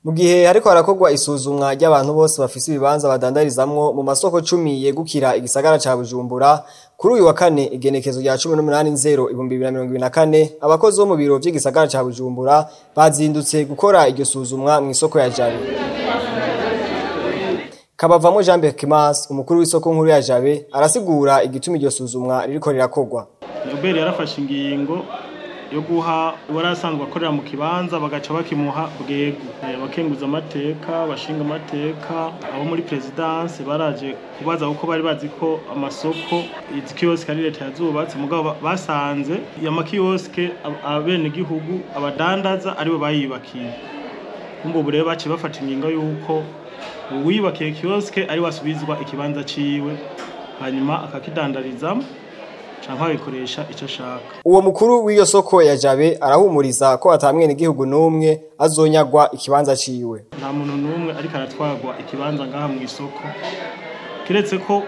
Mu gihe hariko harakorwa isuzumwa ry'abantu bose bafise ibibanza badandarizamwo mu masoko 10 yegukira igisagara ca Bujumbura, kuri uyu wa kane igenekezo rya 18/0/2024 abakozi bo mu biro vy'igisagara ca Bujumbura bazindutse gukora iryo suzumwa mu isoko ya Jabe. Kabavamo Jean Berkimas, umukuru w'isoko nkuru ya Jabe, arasigura igituma iryo suzumwa ririko rirakorwa. Robert yarafashe ingingo yo guha uwarasanzwe akorera mu kibanza bagaca bakimuha bwego. Abakenguza amateka, bashinga amateka, abo muri presidence baraje kubaza kuko bari bazi ko amasoko izi kioske ari leta yazubatse, mugabo basanze ya makioske abene gihugu abadandaza aribo bayubakiye. Kumbe ubu rero baciye bafata ingingo yuko uwiyubakiye kioske ari wasubizwa ikibanza ciwe hanyuma akakidandarizamo canke agikoresha ico ashaka. Uwo mukuru w'iyo soko ya Jabe arahumuriza ko atamwene igihugu n'umwe azonyagwa ikibanza ciwe. Nta muntu n'umwe ariko aratwagwa ikibanza ngaha mu isoko, kiretse ko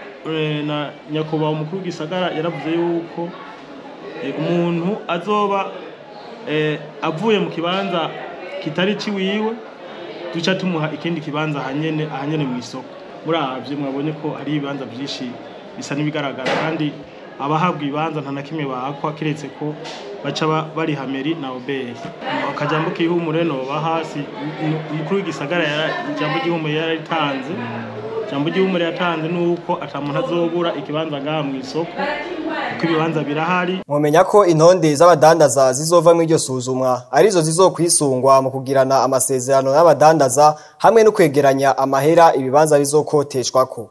na nyakubahwa umukuru w'igisagara yaravuze yuko umuntu azoba avuye mu kibanza kitari ciwiwe duca tumuha ikindi kibanza ahanyene mu isoko. Muravye mwabonye ko hari ibibanza vyinshi bisa n'ibigaragara, kandi abahabwa ibibanza nta na kimwe bakwa kiretse ko baca bariha meri na oberi. Akajambo k'ihumure nobaha si umukuru w'igisagara ijambo ry'ihumure yararitanze. Ijambo ry'ihumure yatanze nuko ata muntu azobura ikibanza ngaha mu isoko kuko ibibanza birahari. Mwomenya ko intonde z'abadandaza zizova mu iryo suzumwa arizo zizokwisungwa mu kugirana amasezerano n'abadandaza hamwe no kwegeranya amahera ibibanza bizokoteshwako.